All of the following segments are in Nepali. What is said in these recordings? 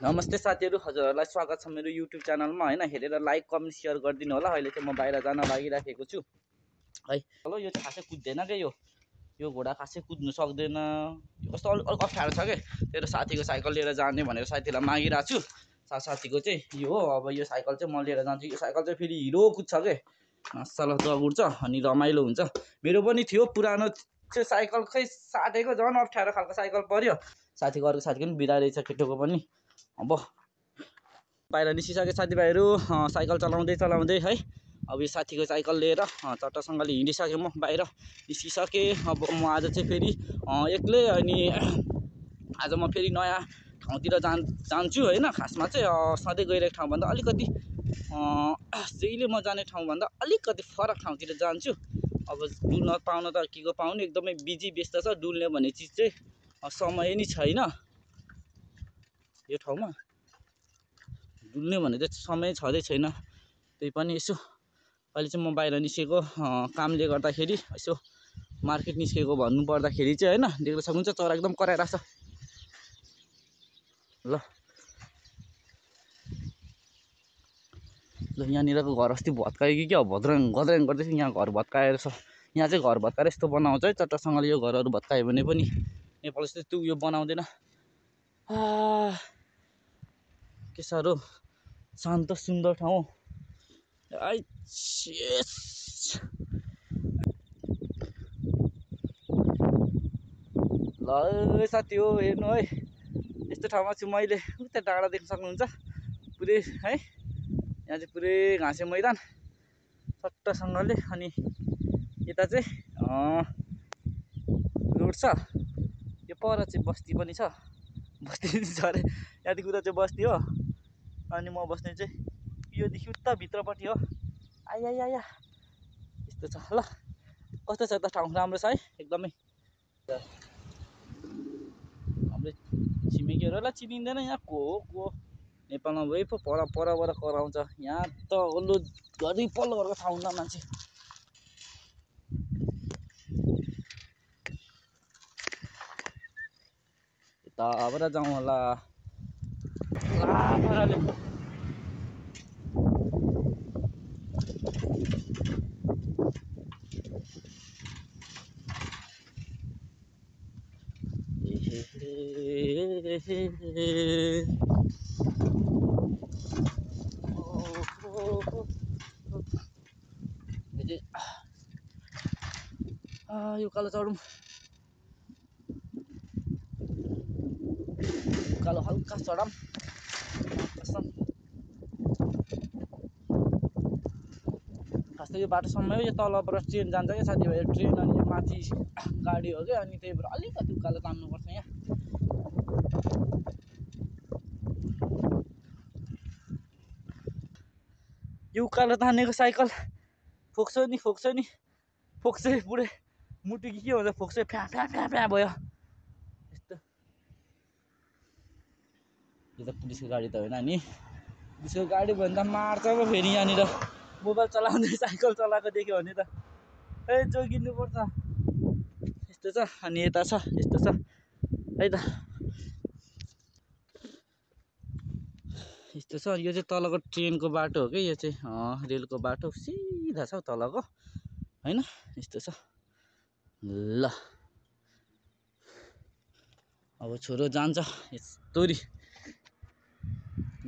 नमस्ते साथीहरु, हजुरहरुलाई स्वागत छ मेरो युट्युब च्यानलमा हैन। हेरेर लाइक कमेन्ट शेयर गरिदिनु होला। अहिले चाहिँ म बाहिर जान लागिराखेको छु है। हेलो, यो चाहिँ खासै कुद्दैन के यो घोडा खासै कुद्नु सक्दैन। यो कस्तो अलि अप्ठ्यारो छ के। तेरो साथीको साइकल लिएर जाने भनेर साथीलाई मागिरहेको छु। साथीको चाहिँ यो हो। अब यो साइकल चाहिँ म लिएर जान्छु। यो साइकल चाहिँ फेरि हिरो कुद्छ के, माशाल्लाह दगुड्छ अनि रमाइलो हुन्छ। मेरो पनि थियो पुरानो चाहिँ साइकल, खै साटेको झन् अप्ठ्यारो खालको साइकल पर्यो। साथीको अर्को साथीको पनि बिदा रहेछ केटोको पनि। अब बाहिर निस्किसके साथीभाइहरू, साइकल चलाउँदै है। अब यो साथीको साइकल लिएर चट्टसँगले हिँडिसकेँ, म बाहिर निस्किसकेँ। अब म आज चाहिँ फेरि एक्लै, अनि आज म फेरि नयाँ ठाउँतिर जान्छु होइन। खासमा चाहिँ सधैँ गइरहेको ठाउँभन्दा अलिकति जहिले म जाने ठाउँभन्दा अलिकति फरक ठाउँतिर जान्छु। अब डुल्न पाउन त के को पाउनु, एकदमै बिजी व्यस्त छ। डुल्ने भन्ने चिज चाहिँ समय नै छैन यो ठाउँमा। डुल्ने भने चाहिँ समय छँदै छैन। त्यही पनि यसो अहिले चाहिँ म बाहिर निस्केको कामले गर्दाखेरि, यसो मार्केट निस्केको भन्नु पर्दाखेरि चाहिँ होइन। देख्न सक्नुहुन्छ चरा एकदम कराइरहेछ ल। यहाँनिरको घर अस्ति भत्कायो कि क्या हो, गद्राङ गर्दैछ। यहाँ घर भत्काएर छ। यहाँ चाहिँ घर भत्काएर यस्तो बनाउँछ है चट्टसँगले। यो घरहरू भत्कायो भने पनि नेपाल जस्तो त्यो यो बनाउँदैन। के साह्रो शान्त सुन्दर ठाउँ। ल साथी हो, हेर्नु है, यस्तो ठाउँमा छु मैले। उता डाँडा देख्न सक्नुहुन्छ पुरै है। यहाँ चाहिँ पुरै घाँसे मैदान चट्टसँगले, अनि यता चाहिँ रोड छ। यो पर चाहिँ बस्ती पनि छ। बस्ती छ अरे, यहाँदेखि उता चाहिँ बस्ती हो। अनि म बस्ने चाहिँ योदेखि उता भित्रपट्टि हो। आया यस्तो छ ल। कस्तो छ त ठाउँ, राम्रो छ है एकदमै। हाम्रो छिमेकीहरूलाई चिनिँदैन यहाँ को हो। नेपालमा गए पो परबाट कराउँछ। यहाँ त ओल्लो घरि पल्लो घरको थाहा हुन्न मान्छे। यताबाट जाउँ होला। यो कालो चढौँ। कालो हल्का चढाम। खास त यो बाटोसम्म हो। यो तलबाट ट्रेन जान्छ क्या साथीभाइ। ट्रेन अनि यो माथि गाडी हो क्या। अनि त्यही भएर अलिकति उकालो तान्नुपर्छ यहाँ। यो उकालो तानेको साइकल फोक्सो नि फोक्सै पुरै मुटु के हुन्छ, फोक्सै फ्या भयो यस्तो। यो त पुलिसको गाडी त होइन नि। पुलिसको गाडी भन्दा मार्छ पो फेरि। यहाँनिर मोबाइल चलाउँदै साइकल चलाएको देख्यो भने त जोगिनुपर्छ। यस्तो छ। अनि यता छ यस्तो छ है त। यस्तो छ। यो चाहिँ तलको ट्रेनको बाटो हो कि। यो चाहिँ रेलको बाटो सिधा छ तलको होइन। यस्तो छ ल। अब छोरो जान्छ यस्तोरी।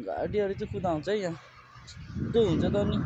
गाडीहरू चाहिँ कुदाउँछ है यहाँ। यस्तो हुन्छ त नि।